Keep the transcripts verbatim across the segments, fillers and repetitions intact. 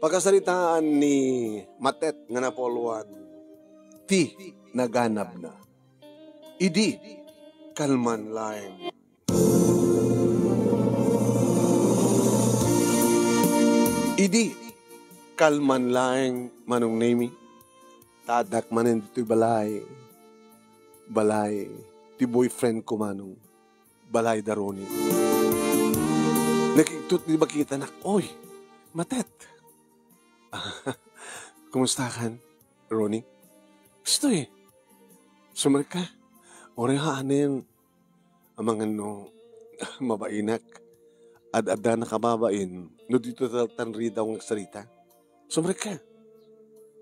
Pakasaritaan ni Matet nga napauluan ti naganabna. Idi kalman laeng. Idi kalman laeng, Manong Nemi. Ta addak manen ditoy balay. Balay ti boyfriend ko, Manong. Balay da Ronnie. Nakigtot ni bakitanak, "Oy, Matet." "Kumusta kan, Ronnie?" "Kastoy. Sumrek ka? Uray haanen. Amangan no mabainak. Ad-adda nakababain no dito tan ridaw nga agsarita. Sumrek ka.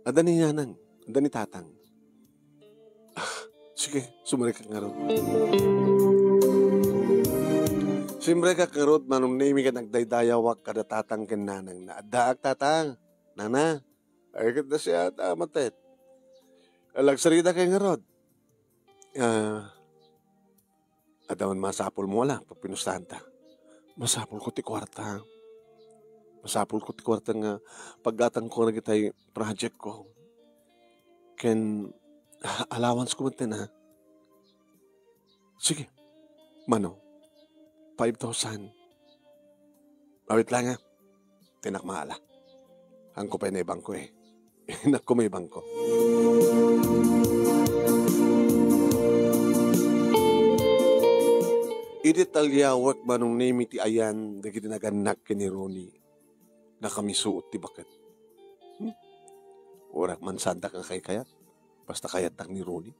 Adda ni nanang, adda ni tatang." "Ah, sige, sumrekak ngarud." Simrekak ngarud, Manong Nemi, ket nagdaydayawak kada tatang ken nanang na. "Addaak, tatang, nana. Ay, ket da siya, ta, Matet. Agsarita kay ngarud. Ah, adda man masapul mo, ala, papinustahan ta. Masapul ko ti kuarta. Masapul ko ti kuarta nga paggatang ko dagitay project ko. Ken allowance ko met, ha?" "Sige. Mano? Five thousand. Awit lang, ha? Tinak maala. Hangko pay na ibangko, eh." Nakko may bangko. Idi talyawek, Manong Nemi, ti ayan dagiti nagannak ken ni Ronnie, nakamisuot ti baket. Hmm? Uray man saandak nga kaykayat, basta kayatnak ni Ronnie.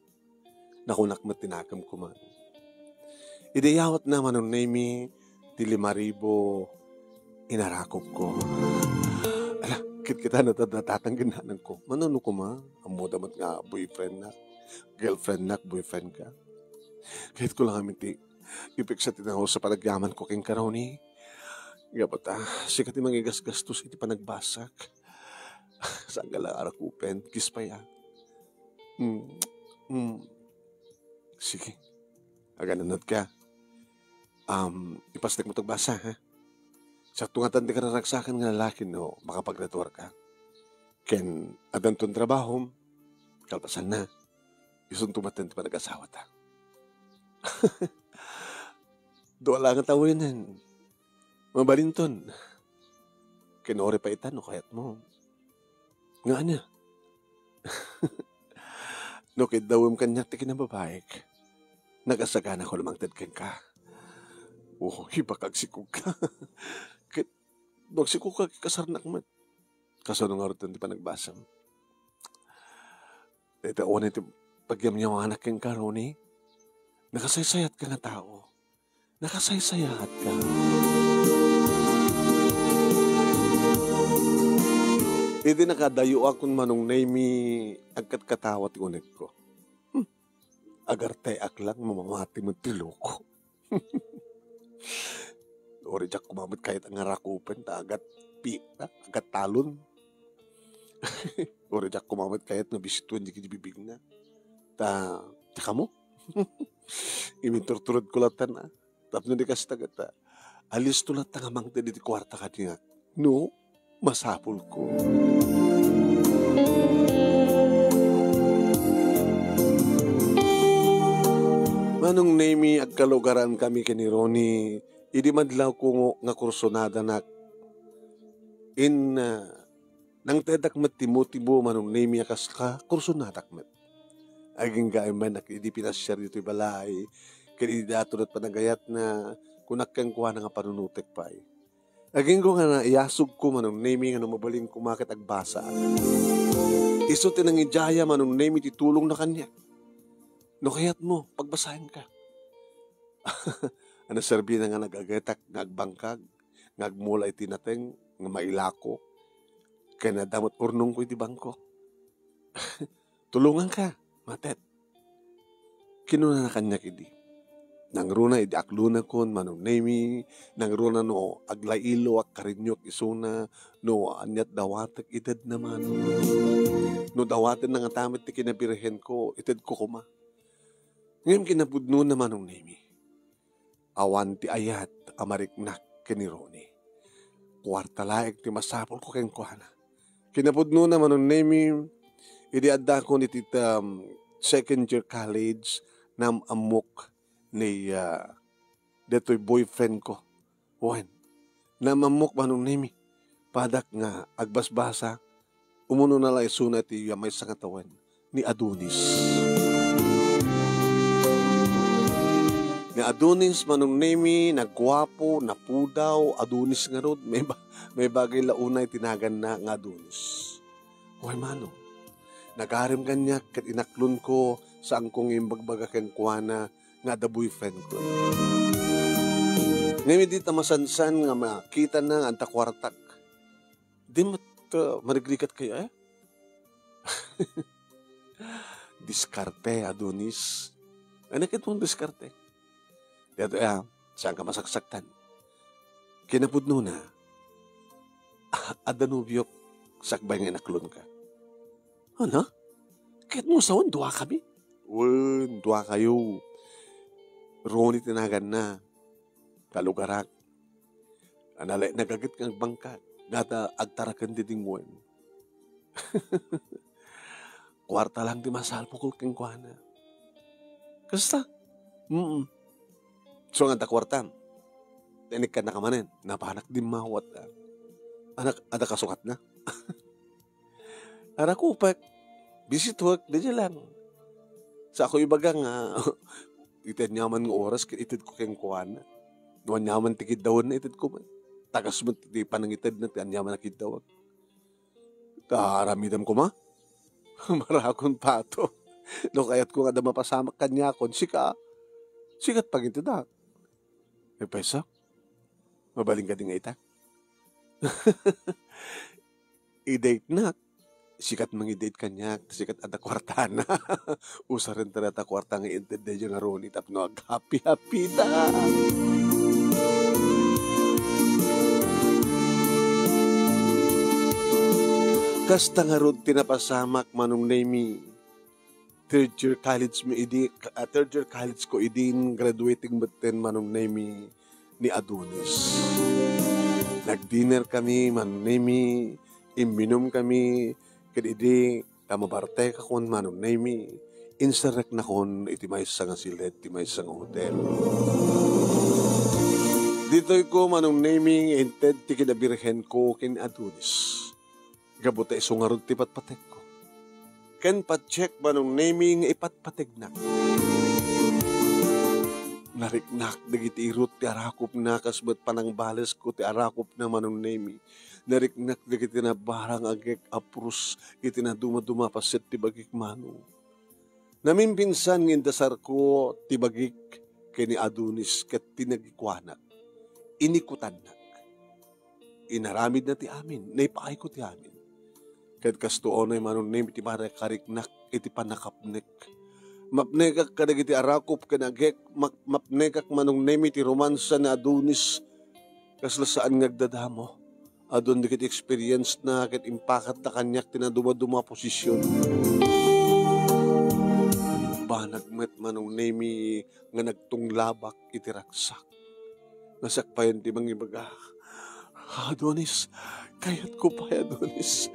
Nakunak met ti nakemko, Manong. Idi yawatna, Manong Nemi, ti lima ribu, inarakupko. Ala, kitkitana ta datang ken nanangko. Mano no koma, ammoda met nga boyfriendnak, girlfriendnak, boyfriendka. Kayatko lang amin ti ipiksa ti naus a panagyamanko kenka, Ronnie. Gapu ta, sika ti mangigasgastos iti panagbasak. Saan ka lang arakupen, kiss pay, ah. Mm, mm. Sige. Agananat ka. Um, ipastek mo tagbasa, ha? Siak to ngatan ti kararagsakan nga lalaki no makapagraduar ka. Ken addanton trabahom, kalpasanna, isunto met ti panag-asawata. Dua la nga tawenen. Mabalinton. Ken uray pay ita no kayatmo. Nga ania? No kiddawem kaniak ti kinababaik, nagasagana ko lumangted kenka. Oh, ibakag sikog ka. Ket no agsikog ka, kasarnak met. Kasano ngarud ti panagbasam? Ita unay ti pagyamyawanak kenka, Ronnie. Nakasaysayaat ka nga tao. Nakasaysayaat ka. Idi nakadayoakon, Manong Nemi, agkatkatawa ti unegko. Hmm. Agarteak lang, mamamati met ti loko. Uray diak koma met kayat nga rakupen, ta agat pi-, ta agat talon. Uray diak koma met kayat nga bisituen dagiti bibigna. Ta, ta kamo? Iminturturedko latta, ah. Tapno di kasta ket, ah, alisto latta nga mangted iti kuarta kaniak. No, masapulko. Manong Nemi, agkalugarankami ken ni Ronnie, idi madlawko nga kursonadanak. In, ah, nangtedak met ti motibo, Manong Nemi, a kas ka, kursonadak met. Agingga met idi pinasiar ditoy balay, ken idi dato met panagayatna, kunak kenkuana nga panunotek pay. Agingga nga naiyasogko, Manong Nemi, nga no mabalin koma ket agbasa. Isu ti nangidiaya, Manong Nemi, ti tulongna kaniak. No kayatmo, pagbasaenka. Ano serbina nga nagagetak nga agbangkag, nga agmula iti nateng, nga mailako, ken adda met urnongko iti bangko. Tulonganka, Matet. Kinunana kaniak idi. Nangruna idi aklonakon, Manong Nemi, nangruna no aglailo, agkarinyo isuna, no aniat dawatek, itedna, Manong. No dawatenna ngata met ti kinabirhenko, itedko koma. Ngem kinapudnona, Manong Nemi, awan ti ayat a mariknak ken ni Ronnie. Kuarta laeng ti masapulko kenkuana. Kinapudnona, Manong Nemi, idi addakon iti, um, second year college, nam-ammok ni, ah, detoy boyfriend ko. Wen, nam-ammok, Manong Nemi. Padak nga agbasbasa, umuna la isuna iti maysa nga tawen, ni Adonis. Ni Adonis, Manong Nemi, nagguapo, napudaw, Adonis ngarud, may ba-, may bagay la unay ti naganna nga Adonis. Wen, Manong, nagarim kaniak ket inaklonko, saanko nga imbagbaga kenkuana nga adda boyfriend ko. Ngem idi ta masansan nga makitana nga adda kuartak, di met, uh, marigrigat kayo, eh? Diskarte, Adonis. Ano ket mong diskarte? Dito, ah, saan ka masaksaktan? Kinapudnona, adda nobiok sakbay nga inaklonka. Ano? Ket mo sawen, dua kami? Wen, dua kayo. Ronnie ti naganna. Kalugarak. Anala, nagaget nga agbangkag. Ngata agtaraken ti dingwen. Kuarta lang ti masalpukol kenkuana. Kasta? Mm. So, nga ta kuartam. Tinikkannaka manen. Napanak dimmawat, ah. Anak, ada kasukatna? Arakupek. Bisituek, daydiay lang. Sa ako ibaga nga, iti aniaman nga oras, ket itedko kenkuana. No aniaman ti kiddawenna, itedko met. Tagas met ti panangitedna, ti aniaman a kiddawek. Ta aramidem koma? Marakon pato. No kayatko nga adda mapasamak kaniakon, sika, sikat pagitedak. Nagpayso? Mabalin kadi nga ita? I-date nak. Sikat mangi-date kaniak, sikat adda kuartana. Usaren ta data kuarta nga inted daydiay nga Ronnie tapno aghappy-happy ta. Kasta ngarud ti napasamak, Manong Nemi. Third year college mi idi, ah, third year college ko idin graduating metten, Manong Nemi, ni Adonis. Nag-dinner kami, Manong Nemi, imminum kami, ket idi ta mabartekakon, Manong Nemi, inserreknakon iti maysa nga siled ti maysa nga hotel. Ditoy ko, Manong Nemi, nga inted ti kinabirhen ko ken Adonis. Gapu ta isu ngarud ti patpategko. Ken patiek, Manong Nemi, nga ipatpategnak. Nariknak dagiti irut ti arakupna, kas met panangbalesko ti arakupna, Manong Nemi. Nariknak dagiti nabarang agek a purus iti nadumaduma a paset ti bagik, Manong. Namimpinsan nga indasarko ti bagik ken ni Adonis ket tinagikuanak. Inikutannak. Inaramidna ti amin, naipaayko ti amin. Ket kastoy unay, Manong Nemi, ti panakariknak iti pannakapnek. Mapnekak kadagiti arakup ken agek, mak-, mapnekak, Manong Nemi, ti romansa ni Adonis. Kasla saan nga agdadamo. Adun dagiti experience na ket impakatna kaniak ti nadumaduma a posisyon. Banag met, Manong Nemi, nga nagtunglabak iti ragsak. Nasakbayan ti mangibaga, "Adonis, kayatko pay, Adonis.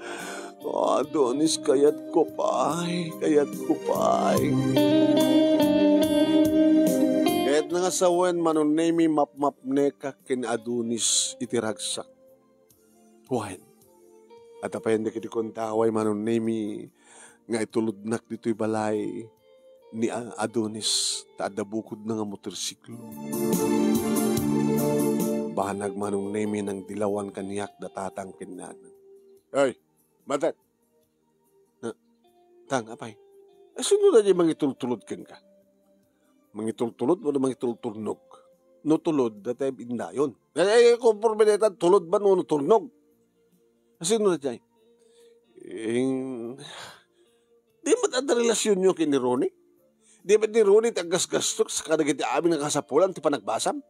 Adonis, kayatko pay, kayatko pay." Kayatna nga sawen, Manong Nemi, mapmapnekak ken Adonis iti ragsak. Wen, adda pay dagiti kuntaway, Manong Nemi, nga itulodnak ditoy balay ni A-, Adonis, ta adda bukodna nga motorsiklo. Banag, Manong Nemi, nangdilawan kaniak da tatang ken nanang. Ay, madat! Na, tang, apay? Asino daydiay mangitultulod kenka? Mangitultulod wenno mangitulturnog? No tulod, dayta indayon. Eh, eh, konporme dayta, tulod man wenno turnog? Asino daydiay? Ing-, di met adda relasionyo ken ni Ronnie? Di met ni Ronnie ti aggasgastok sa kadagiti amin nga kasapulan ti panagbasam?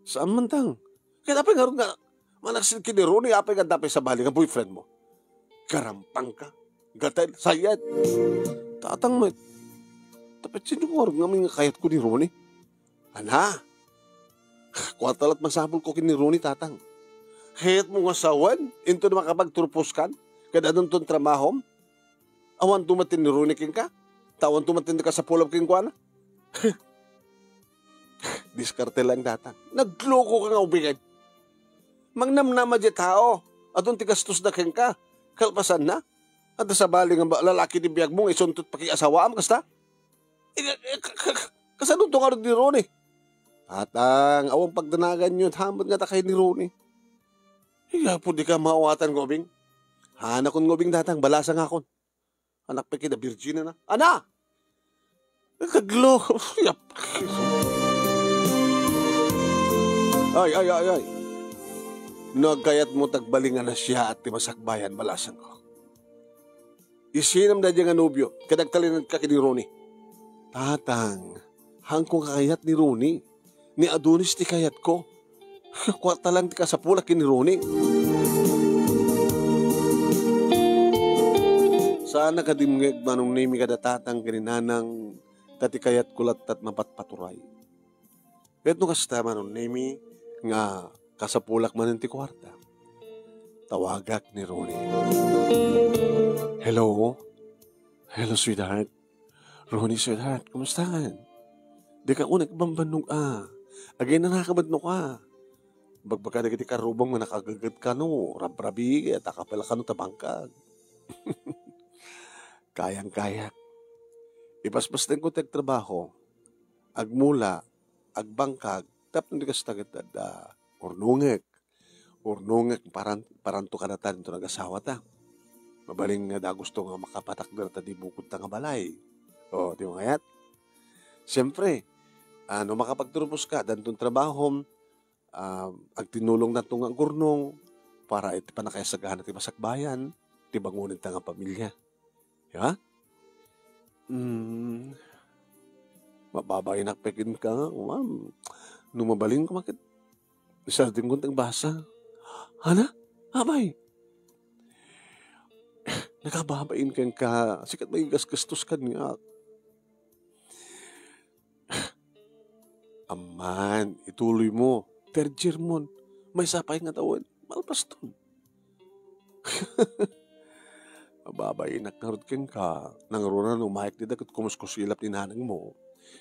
Saan man tang. Ket apay ngarud nga manaksit ken ni Ronnie, apay nga adda pay sabali nga boyfriend mo? Karampang ka. Gatel, sayet. Tatang met. Tapno sino ngarud ngamin nga kayatko ni Ronnie? Ana? Kuarta la't masapulko ken ni Ronnie, tatang. Kayatmo nga sawen inton makapagturposkan ket adunton trabahom? Awanto met ti ni Ronnie kenka? Ta awanto met ti kasapulam kenkuana? Diskarte lang, Tatang. Nagluko ka nga ubingen. Mangnamnama diay tao. Adun ti gastosda kenka. Kalpasanna, adda sabali nga ba-, lalaki ti biagmo nga isuntot pakiasawaam, kasta? Eh, eh, ka-, ka-, ka-, kasano to ngarud ni Ronnie? Tatang, awan pagdanaganyo, haanmo nga ta kay ni Ronnie. Ay, apo, di ka maawatan nga ubing. Haanakon nga ubing, Tatang, balasangakon. Anak pa kida, virgin na. Ana! Kaglo! Yap! Ay, ay, ay, ay. No agkayatmo ti agbalingan a siak ti masakbayan, balasangko. Isinam daydiay nga nobio, ket agtalinaedka ken ni Ronnie. Tatang, haanko nga kayat ni Ronnie. Ni Adonis ti kayatko. Kuarta lang ti kasapulak ken ni Ronnie. Saan a kadimngeg, Manong Nemi, kada tatang ken ni nanang, ta ti kayatko latta ti mapatpaturay. Ket no kasta, Manong Nemi, nga kasapulak manen ti kuarta, tawagak ni Ronnie. Hello? Hello, sweetheart. Ronnie, sweetheart, kumusta? Dika unay bambannog a. Agay na nakamadno ka. Bagbaga dagiti karrubong nga nakagaget kano, rabrabi, ta kapel kano ta bangkag. Kayang-kayak. Ipaspastenko ti agtrabaho. Agmula, agbangkag, tapno di kasta ket adda urnongek. Urnongek, paran-, paranto kadata dito nag-asawata. Mabalin nga dagusto nga makapatakder ta di bukodta nga balay. O, di mo kayat? Siyempre, a, no makapagturpos ka, danton trabahom, a, agtinulong danto nga agurnong para iti pannakasagana ti masakbayan, ti bangonen ta nga pamilya. Ha? Hmm. Mababainak pay kenka, ma'am. No mabalin ka, maket isardengko ti agbasa. Hana? Abay. Nakababain kenka, sikat may gasgastos kaniak. Amman, ituloy mo. Third year mo. Maysa pay nga tawen. Malpaston. Ababainak ngarud kenka. Nangruna no umayek dita ket kumuskusilap ni nanang mo.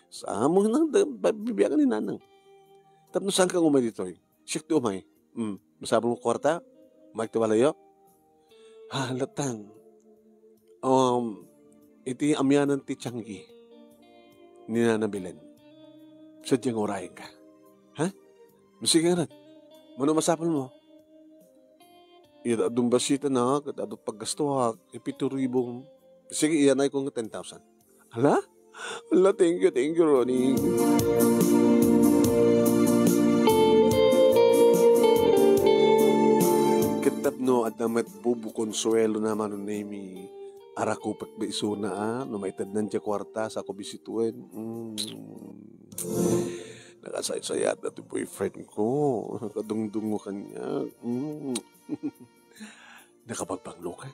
Sa mo nang da-, ba-, bibiagan ni nanang. Tapno saan ka umay ditoy? Siak ti umay. Hmm, masapul mo kuarta? Umayek ti balayo? Ha, lattan. Um, iti amianan ti tianggi ni Nana Belen. Sadiay nga urayenka. Ha? Sige ngarud. Mano masapul mo? Ida adun basita na, ket adu paggastuak, ipito ribu. Sige, iyanay ko nga ten thousand. Hala? Hala, thank you, thank you, Ronnie. Ket tapno adda met bubo konsuelo na, Manong Nemi, arakupek da isuna, a, no maitednan ti kuarta, sako bisituen. Mm. Nakasaysayat na ti boyfriend ko. Nakadungdungo kaniak. Mm. Nakapagpanglo ka?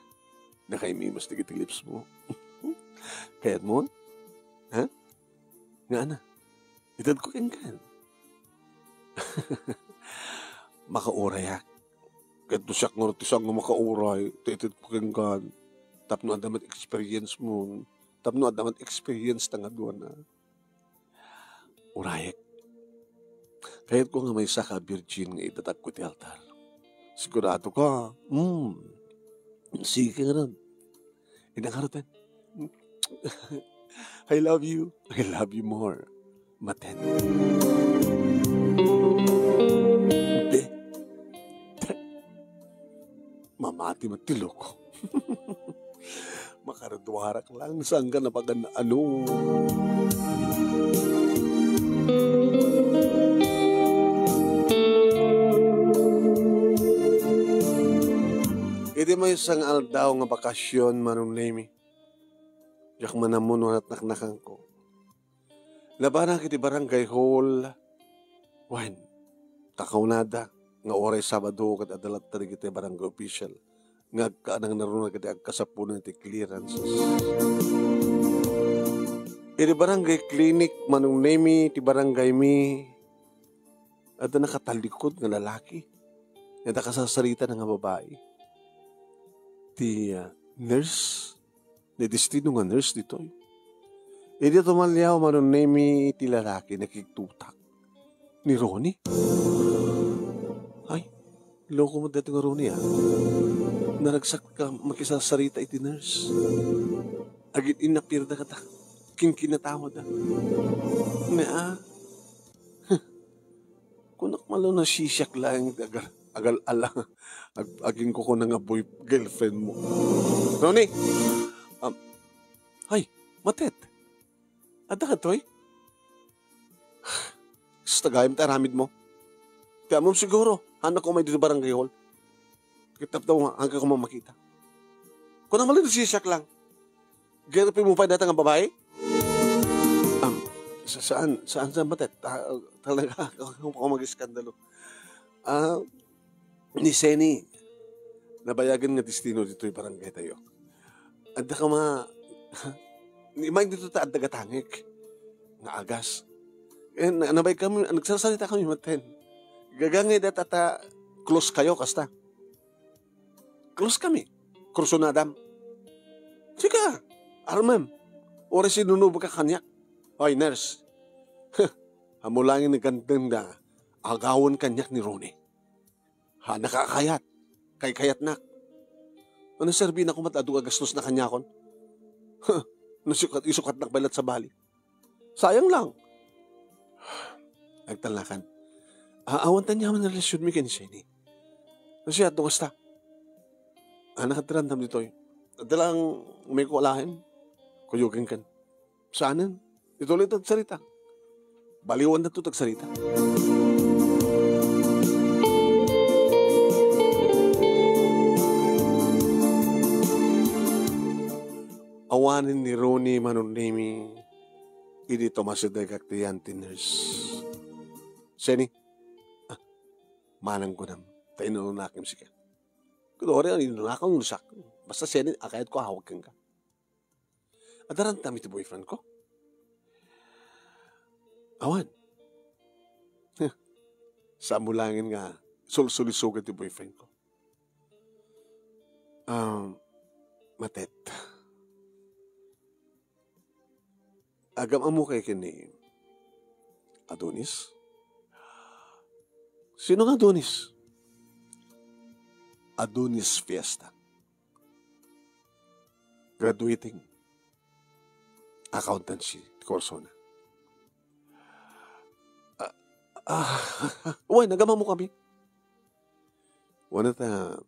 Nakaimimas dagiti lips mo? Kayat mo? Ha? Nga ana? Ited ko kenkan. Makaurayak. Ket no siak ngarud ti saan nga makauray, ti ited ko kenkan. Tapno adda met experience mo. Tapno adda met experience ta nga duana. Urayek. Kayatko nga maysa ka virgin nga idatagko iti altar. Sigurado ka? Hmm. Sige ngarud. Ina ngarud, eh. I love you. I love you more. Maten. Be. Mamati met ti loko. Makaruarak lang, saan ka napagan-ano? Iti maysa nga aldaw nga bakasyon, Manong Nemi, diak man ammo no natnaknakanko. Labanak iti barangay hall. Wen, kakaunada nga uray Sabado ket adda latta dagiti barangay official nga agkaanang naruna iti agkasapulan iti clearances. Iti barangay clinic, Manong Nemi, ti barangaymi, adda nakatallikod nga lalaki. nga adda kasarsarita nga babai. Ti, ah, nurse, ni destino nga nurse ditoy. Idi tumaliaw Manong Nemi ti lalaki, nakigtutak. Ni Ronnie? Ay, loko met daytoy nga Ronnie, ah. Naragsak ka makisarsarita iti nurse. Agin-innapirda kata. Kinkinatawada. Ne, ah. Kunak man la nasisiak laeng ti agal-, agal-ala. Ag-, aginkukuna nga boy-, girlfriend mo. Ronnie! Um, ay, Matet. Adda ka toy? Sus, tagayam ti aramid mo. Ti ammom siguro, haannak umay dito barangay hall. Kitapta mo, haanka ko makita. Kunak man la nasisiak lang. Girlfriend mo pay dayta nga babai? Um, sa-, saan, saan, saan ba, Tet? Ah, talaga, ako mag-iskandalo. Ah, ni Seni, nabayagan nga destino ditoy barangay tayo. Adda ka ma-, ni Mike dito ta adda gatangik. Nga agas. Eh, na-, nabay kami, nagsasarita kami maten. Gagangay dayta ta close kayo, kasta. Close kami. Kursunadam. Sika, armem. Oras sinunubak ka kaniak. Oy, nurse. Amulangin ni gandem da. Agawan kaniak ni Ronnie. Ha, nakakayat. Kaykayatnak. Ano serbi na kumat adu a gastos na kaniakon? Nasukat, isukat na pala sa bali. Sayang lang. Agtalakan. Aawan ta niya man relasyon mi ken Sheni. Kasi ato kasta. Anak at randam ditoy. Adalang may kualahin. Kuyugin kan. Saanen? Ito ulit ang sarita. Baliwan na to tagsarita. Awanen ni Ronnie Manong Nemi, idi tumasideg ti nurse. Seni, ah, manang kunam, ta inunakim sika. Kunwari, ang inunakan, unusak. Basta Seni, akayat ko, hawag ka. Adaran ta mi ti boyfriend ko? Awan. Huh. Saan mo langin nga sulsulisugan ti boyfriend ko? Um, Matet. Agam-ammo kay ken ni Adonis? Sino nga Adonis? Adonis Fiesta. Graduating accountancy ti kursona. Ah, ah, wen, agam-ammo kami. Wen, ta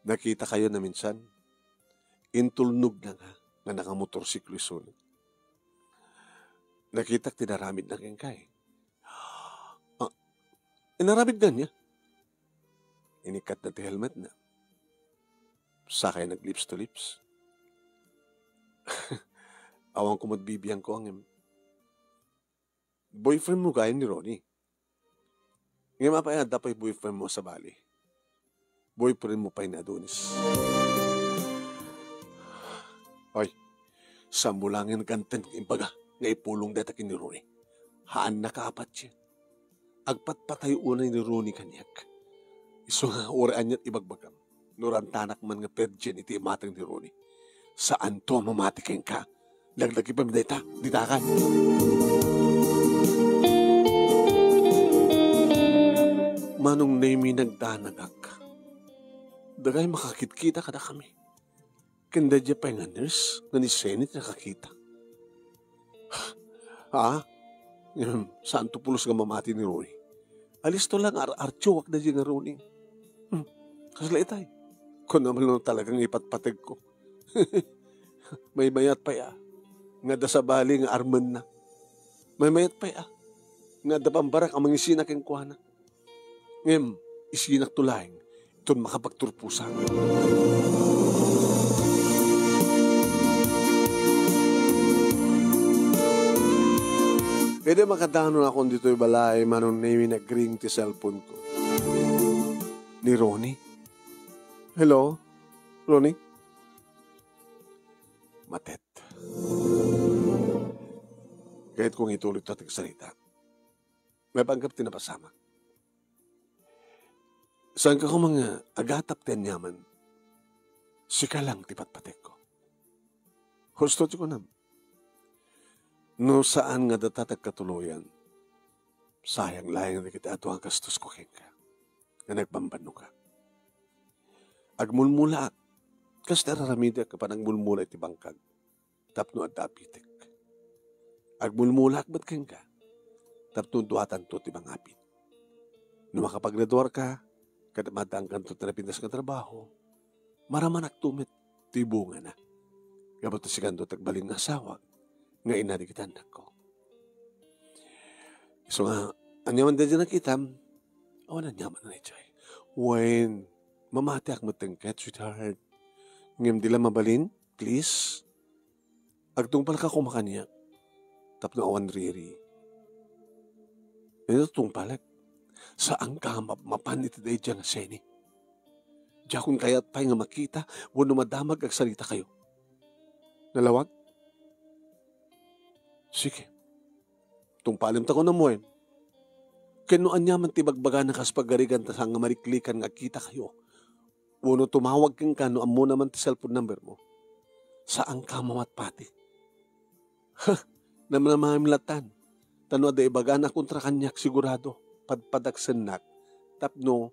nakita kayo na minsan, intulnog na nga, nga nakamotorsiklo isunod. Nakitak ti naramid na kenkay. Ah, inaramid na niya. Inikkat na ti helmet na. Sakay nag lips to lips. Awan ko met bibiangko, ngem boyfriend mo gayam ni Ronnie. Ngem apay adda pay boyfriend mo sabali? Boyfriend mo pay ni Adonis. Ay, saan mo langin kanten imbaga nga ipulong dayta ken ni Ronnie? Haan nakapatien. Agpatpatay unay ni Ronnie kaniak. Isu nga uray aniat ibagbagam, no rantanak man nga virgin iti imatang ni Ronnie. Saanto a mamati kenka. Laglagipen dayta, ditakan. Manong Nemi nagdanagak. Dagay makakitkita kadakami. Ken daydiay pay nga nurse nga ni Senny ti nakakita. Ha? Ngem, saanto pulos nga mamati ni Ronnie. Alisto lang, ar-artiwak daydiay nga Ronnie. Hmm. Kasla itay. Kuna man no talagang ipatpategko. Maymayat pay a, nga adda sabali nga armenna. Maymayat pay a, nga adda pambarak a mangisinak kenkuana. Ngem, isinakto laeng iton makapagturposan. Idi makadanon akon ditoy balay, Manong Nemi, nagring ti cellphone ko. Ni Ronnie? Hello? Ronnie? Matet. Kayat kong ituloy ta ti sarita. Mapanggap ti napasamak. Saanka koma nga agatap ti aniaman? Sika lang ti patpategko. Husto ti kunam. No saan nga data ti agkatuloyan, sayang laeng dagiti adu nga gastosko kenka, nga nagbambannoka. Agmulmulaak, kas ti araramidek a panagmulmula iti bangkag tapno adda apitek. Agmulmulaak met kenka tapno duatanto ti mangapit. No makapagraduarka, ket maaddaankanto ti napintas nga trabaho, maramanakto met ti bungana. Gapu ta sikanto ti agbalin nga asawa nga ina dagiti annakko. Isu nga, aniaman daydi nakitam, awan aniaman a naijay. Wen, mamatiak met ket, sweetheart. Ngem di la mabalin, please. Agtungpalka koma kaniak tapno awan riri. Ania ti tungpalek? Saanka nga map-, mapan iti daydiay nga Seni. Diakon kayat pay nga makita wenno madamag agsarita kayo. Nalawag? Sige. Tungpalem ta kunam wen. Ken no aniaman ti bagbagana kas pagarigan ta saan nga mariklikan nga agkita kayo. Wenno tumawag kenka no ammona man ti cellphone number mo. Saanka mamatpati. Ha! Namnamaem latan. Ta no adda ibagana kontra kaniak, sigurado, padpadaksennak tapno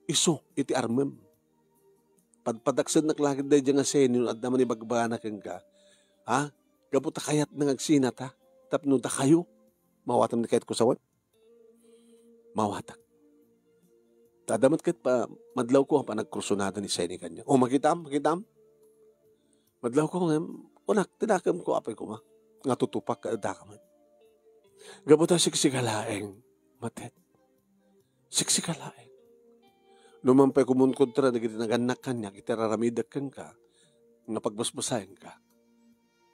isu iti armem. Padpadaksennak laeng daydiay nga Seni no adda man ibagbagana kenka. Ha? Gapu ta kayatna nga agsinata tapno dakayo. Mawatem ti kayatko sawen? Mawatak. Ta adda met ket pa-, madlawko a panagkursunada ni Seni kaniak. O, makitam, makitam. Madlawko ngem, kunak, ti dakemko apay koma, nga tutupak kadakami. Gapu ta siksika laeng, Matet. Siksika laeng. No man pay kumunkontra dagiti nagannak kaniak iti araramidek kenka, nga pagbasbasaenka.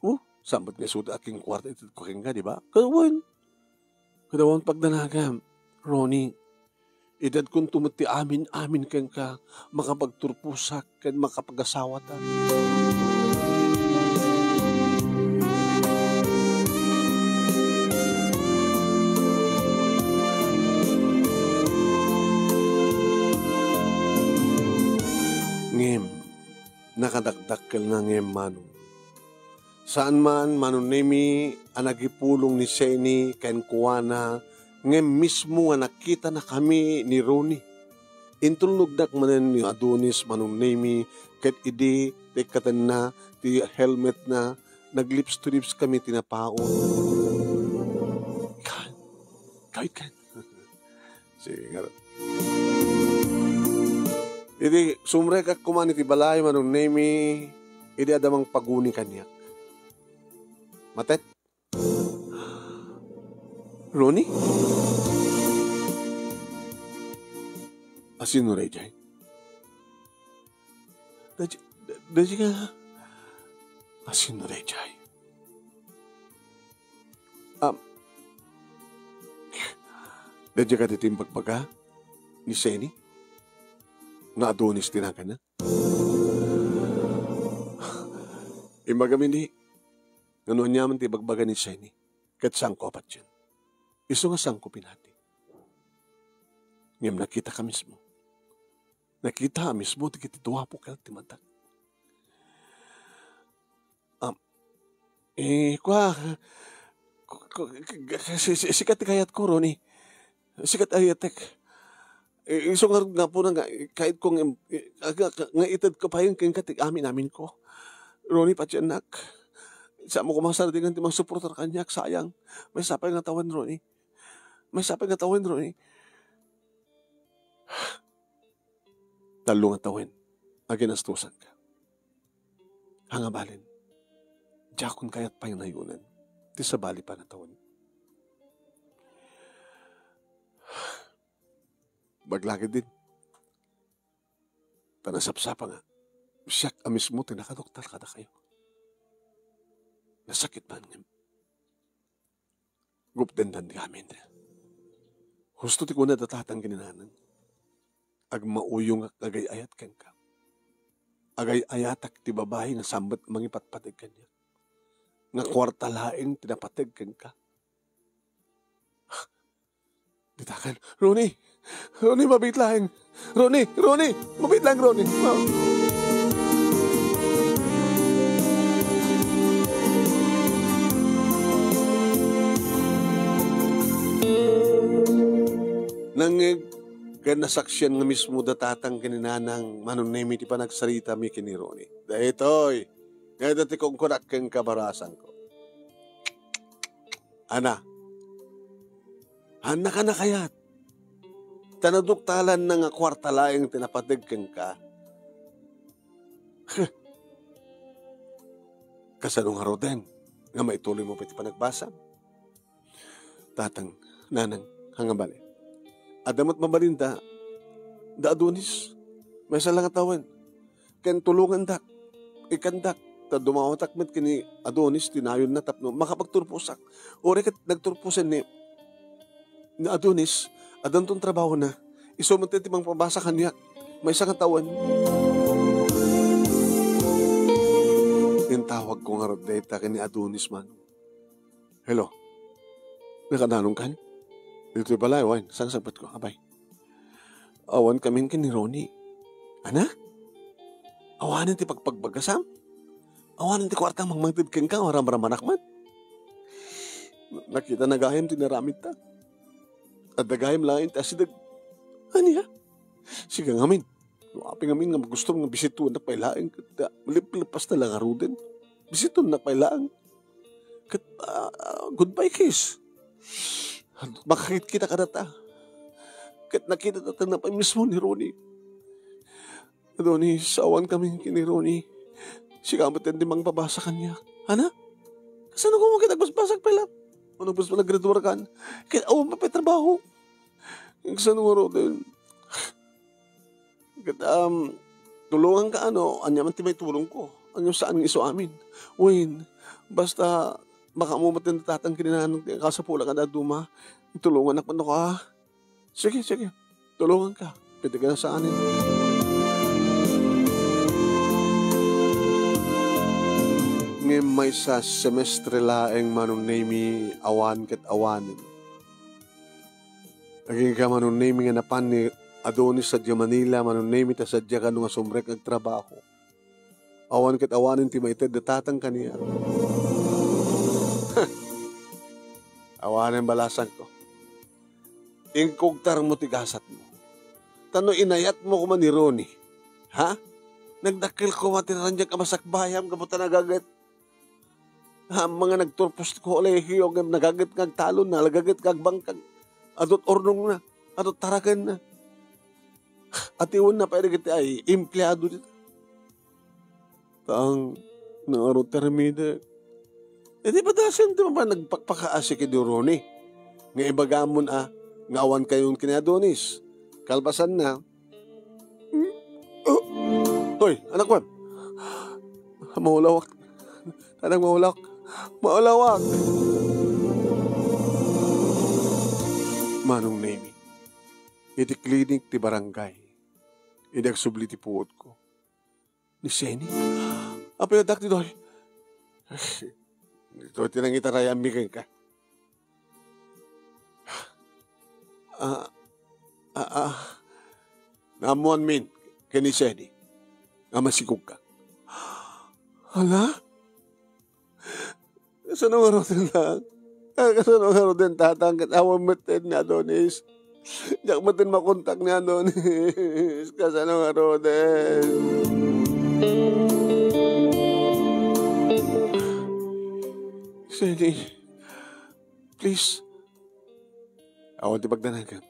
O, saan met nga isuda a kinkuarta itedko kenka, di ba? Ket wen, ket awan pagdanagam, Ronnie. Itedkonto met ti amin-amin kenka, makapagturposak ken makapagasawata. Ngem, nakadakdakkelna ngem, Manong. Saan man, Manong Nemi, a nagipulong ni Seni kenkuana, ngem mismo nga nakitanakami ni Ronnie. Intulnognak manen ni Adonis, Manong Nemi, ket idi ti ikkatenna ti helmetna, naglips to lips kami ti napaon. Kan, kawit kan. Sige, ngarud. Idi sumrekak koma iti balay, Manong Nemi, idi adda mangpaguni kaniak. Matet? Ronnie? Asino daydiay? Daydi, daydi nga, asino daydiay? Ah, daydi kadi ti imbagbaga ni Seni? Nga Adonis ti naganna? Imbagam idi, nga no aniaman ti ibagbaga ni Seni, ket saanko a patien. Isu nga saanko pinati. Ngem nakitaka mismo. Nakita a mismo dagiti dua a puklat ti matag. Am, eh, kua, ku-, ku-, k-, k-, si-, si-, sika ti kayatko, Ronnie. Sika ti ayatek. Eh, isu ngarud nga puna nga, eh, kayatko nga, eh, nga, nga, nga itedko payen kenka ti amin-aminko. Ronnie, patiennak. Saanmo koma sardingan ti mangsuportar kaniak, sayang. Maysa pay nga tawen, Ronnie. Maysa pay nga tawen, Ronnie. Tallo nga tawen a ginastosanka. Ania balin, diakon kayat pay nayonen ti sabali pay a tawen. Baglagidin. Ta nasapsapa nga, siak a mismo ti nakaduktal kadakayo. Nasakit man ngem, gupdendan ti amin. Husto ti kuna da tatang ken ni nanang. Agmauyongak nga agay-ayat kenka. Agay-ayatak ti babai nga sambet mangipatpateg kaniak. Nga kuarta laeng ti napateg kenka. Ditakan, Ronnie! Ronnie, mabiit laeng. Ronnie, Ronnie, mabiit laeng, Ronnie. Ah. Nangngeg ken nasaksian nga mismo da tatang ken ni nanang Manong Nemi ti panagsaritami ken ni Ronnie. Daytoy, daytoy ti kunkunak kenka, barasangko. Ana, haannak a nakayat. Ta naduktalanna nga kuarta laeng ti napateg kenka. Kasano ngaruden nga maituloymo pay ti panagbasam? Tatang, nanang, haan nga bale. Adda met mabalinda, da Adonis. Maysa la nga tawen. Ken tulongandak, ikkandak, ta dumawatak met ken ni Adonis ti nayonna tapno makapagturposak. Uray ket nagturposen ni, ni Adonis, addanton trabahona. Isu met ti mangpabasa kaniak. Maysa nga tawen. Intawagko ngarud dayta ken ni Adonis, Manong. Hello. Nakadanonkan? Ditoy balay, wen, sangsabatko. Apay. Awan kamin ken ni Ronnie. Ana? Awanen ti pagpagbagasam? Awanen ti kuarta mangmangted kenka, ramramanak met. Nakitana gayam ti inaramidta. Adda gayam laeng ti asideg. Ania? Sika ngamin. No apay ngamin nga gustom nga bisitoennak pay laeng, ket, ah, lip-, lepas na la ngaruden. Bisitoennak pay laeng. Ket, ah, ah, goodbye kiss. Makakit-kita kadata. Ket nakitatatta pay mismo ni Ronnie. Adonis, awan kamin ken ni Ronnie. Sika met ti mangpabasa kaniak. Ana? Kasano koma ket agbasbasak pay la? Ano, basta naggraduar kan? Ket awan pay trabaho. Kasano ngaruden? Ket, um, tulonganka, ano, ania man ti maitulongko? Ania saan nga isu amin? Wen, basta makaammo met ti tatang ken ni nanang ti kasapulan kadadduma, tulongannak met no ka. Sige, sige. Tulonganka. Pwede ka na saanen. Ngem maysa semestre laeng, Manong Nemi, awan ket awanen. Agingga, Manong Nemi, nga napan ni Adonis sadiay Manila, Manong Nemi, ta sadiay kano nga sumrek nga agtrabaho. Awan ket awanen ti maited da tatang kaniak. Awanen, balasangko. Inkugtarmo ti gasatmo. Ta no inayatmo koma ni Ronnie, ha? Nagdakkel koma ti randiak a masakbayam gapu ta nagaget. Ammom nga nagturpos ti kolehiyo ngem nagaget nga agtalon, nagaget nga agbangkag. Adut urnongna, adut tarakenna. Atiwenna pay dagiti ay empleado dita. Tang, nangarot ti aramidek. Iti padasen ti mapan nagpakpakaasi ken ni Ronnie. Nga ibagamon a, nga awan kayon ken ni Adonis. Kalpasanna, Hmm? Oh! Hoy, anakwan! Maulawak. Tanang maulawak. Maulawak! Manong Nemi, iti klinik ti barangay, idi agsubli ti puotko. Ni Seni? Apay addak ditoy? Ditoy ti nangitarayammi kenka. Ah, ah, ah. Naammoanmin ken ni Seni a masikogka. Hala? Kasano ngaruden lang? Ah, kasano ngaruden, tatang, ket awan met ni Adonis? Diak met makontak ni Adonis. Kasano ngaruden? Seni, please. Awan ti pagdanagem.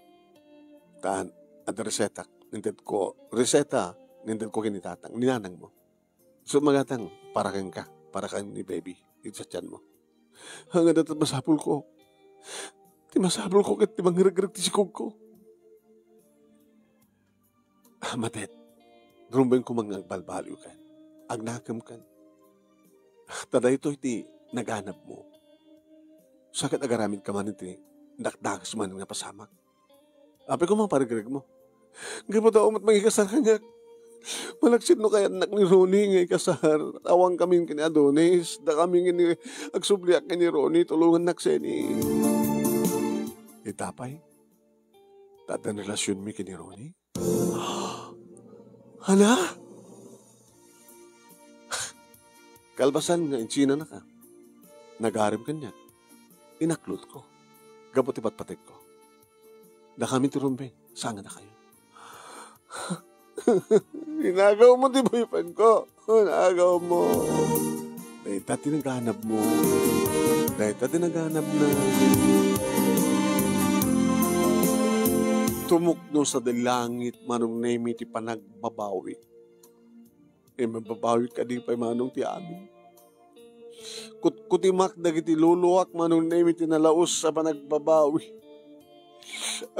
Tan, adda resetak, intedko, reseta, intedko ken ni tatang, ni nanangmo. So, magatang, para kenka, para ken ni baby, iti satianmo. Haan nga dayta ti masapulko. Ti masapulko ket ti mangregreg ti sikogko. Ah, Matet, rumbeng koma nga agbalbaliwkan, agnakemkan. Ta daytoy ti naganabmo. Sa ket agaramidka man iti dakdakes manen nga pasamak. Apay koma ti pagregregmo? Gapu ta awan met mangikasar kaniak. Malaksid no kayanak ni Ronnie nga ikasar. Awan kamin ken ni Adonis. Dakami ken ni agsubliak ken ni Ronnie. Tulongannak, Seni. Ita pay. Ta addan relasionmi ken ni Ronnie? Ania? Kalpasan nga insinanaka, nagarim kaniak. Inaklodko gapu ti patpategko. Dakami ti rumbeng, saan nga dakayo? Inagawmo ti boyfriendko. Inagawmo. Dayta ti naganabmo. Dayta ti naganabna. Tumukno sadi langit, Manong Nemi, ti panagbabawi. Imbabawik kadi pay, Manong, ti amin. Kutkutimak dagiti luluak, Manong Nemi, ti nalaus a panagbabawi.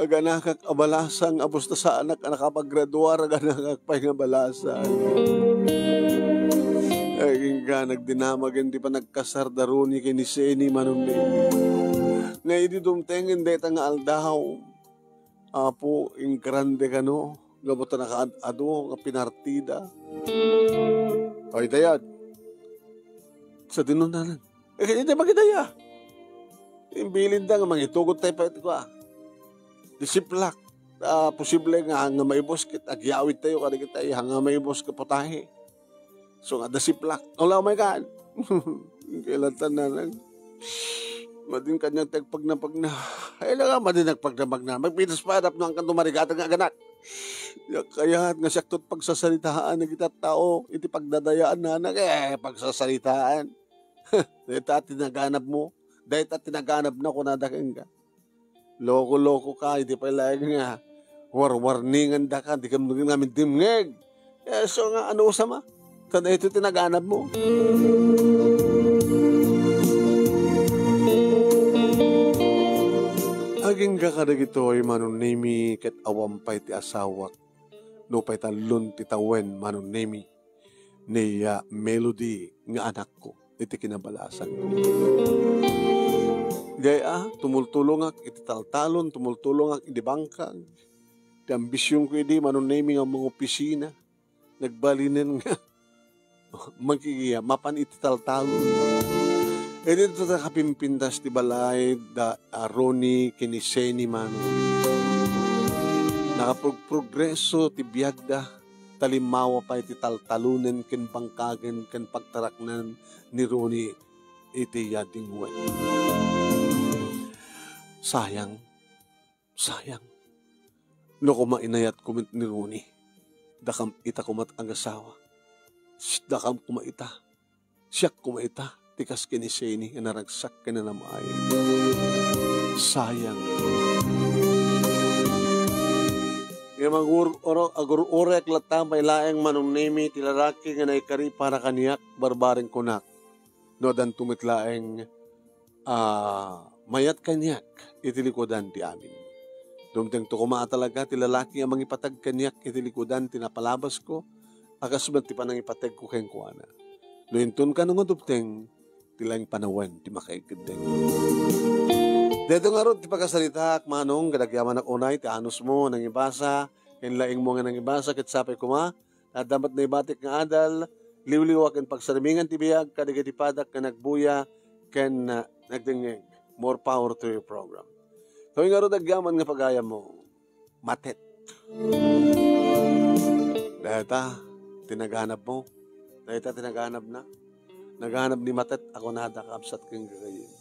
Aganakak a balasang, a basta saanak a nakapaggraduar, aganakak pay nga balasang. Agingga nagdinamagen ti panagkasar da Ronnie ken ni Seni, Manong Nemi. Nga idi dumtengen dayta nga aldaw, Apo, ingrande kano, gapu ta nakaad-ado nga pinartida. Ay, dayag. Sadino, Nanang? Eh, iti makidaya. Imbilinda nga mangitugot tayo pa iti kua. Di siplak. Ah, posible nga, nga maibus ket agyawid tayo, kadagiti nga maibus ket putahe. So nga, da siplak. Wala, oh my God. Kailan ta, Nanang? Madin kaniak ti agpagnapagna. Ay, na nga, madin agpagnapagna. Magpitas pa, tapno ang kanto marigatag nga aganak. Diak kayat nga siak tot pagsasaritaan nga kita tao, iti pagdadayaan, Nanang. Eh, pagsasaritaan. Dayta ti naganabmo. Dayta ti naganabna, kunada kenka. Loko-loko ka, idi pay laeng nga warwarningandaka, di ka ngamin dimngeg. Eh, so nga, ano sa ma? Ta daytoy ti naganabmo. Agingga kadagitoy, Manong Nemi, ket awan pay ti asawak. Nupay tallon ti tawen, Manong Nemi. Ni, ah, Melody nga anakko iti kinabalasan. Gaya, tumultulongak iti taltalon, tumultulongak iti bangkag. Ti ambisionko idi, Manong Nemi, nga mangopisina. Nagbalinen nga makikiya, mapan iti taltalon. Iti ta kapimpintas ti balay da, ah, Ronnie ken ni Seni, Manong. Nakapagprogreso ti biagda. Talimmawa pay ti taltalonen ken bangkagen ken pagtaraknen ni Ronnie iti yading wen. Sayang, sayang. No koma inayatko met ni Ronnie, dakam ita koma ti agasawa. Dakam koma ita. Siak koma ita ti kas ken ni Seni nga naragsak ken nanam-ay. Sayang. Ngem agur-, oro-, agur-urek latta pay laeng Manong Nemi ti lalaki nga naikari para kaniak, barbareng kunak. No addanto met laeng, ah, mayat kaniak iti likudan ti amin. Dumtengto koma a talaga ti lalaki a mangipatag kaniak iti likudan ti napalabasko, a kas met ti panangipategko kenkuana. No inton kano nga dumteng, ti laeng panawen ti makaikeddeng. Daytoy ngarud ti pakasaritaak, Manong, kadagyaman unay ti anusmo, nangibasa, ken laengmo nga nangibasa, ket sapay koma, adda met naibatik nga adal, liwliwa ken pagsarmingan ti biag kadagiti padak nga nagbuya ken, ah, nagdengngeg. More power to your program. Toy ngarud agyaman nga pagayammo. Matet. Dayta, ti naganabmo. Dayta, ti naganabna. Naganab ni Matet a kunada, kabsat ken gagayyem.